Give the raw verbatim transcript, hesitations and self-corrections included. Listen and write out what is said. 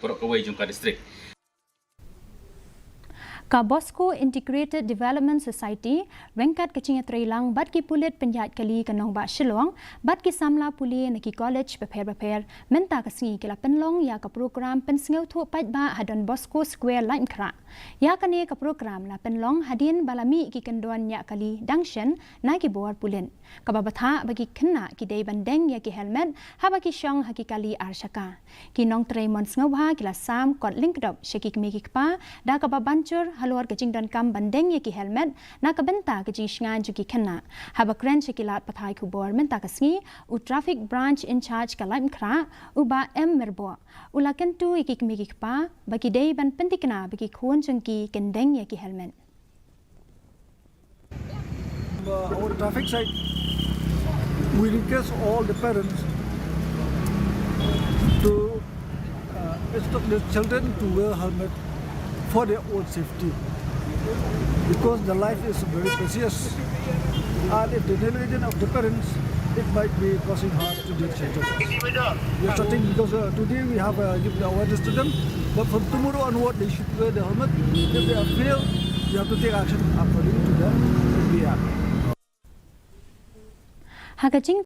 baroh kawei jong ka district. Ka Bosco Integrated Development Society ryngkat ka jingïatreilang bad ki pulit pynïaid kali ka nongbah Shillong bad ki samla pule na ki college bapher bapher mynta ka sngi ki la pynlong ïa ka program pynsngewthuh paidbah ha Don Bosco Square, Laitumkhrah. Ïa kane ka program la pynlong hadien ba la mih ki kyndon ñiah kali dang shen na ki bor pulit. Kaba bthah ba ki khynnah ki dei ban deng ïa ki helmet haba ki shong ha ki kali ar shaka. Ki nongtrei mon sngewbha ki la sam kot lyngkdop sha ki kmie ki kpa da kaba ban jur halor ka jingdonkam ban deng ïa ki helmet na ka bynta ka jingshngaiñ jong ki khynnah. Haba kren sha ki lad pathai khubor mynta ka sngi, u Traffic Branch in-charge ka Laitumkhrah, u Bah M Myrboh, u la kyntu ïa ki kmie ki kpa ba ki dei ban pynthikna ba ki khun jong ki kin deng ïa ki helmet. Uh, our traffic side, we request all the parents to uh, instruct their children to wear helmet for their own safety, because the life is very precious, and if the negligence of the parents, it might be causing harm to their children. We are starting because uh, today we have uh, given the awareness to them, but from tomorrow onward they should wear the helmet. If they are failed, you have to take action according to the N B R. Ha ka jing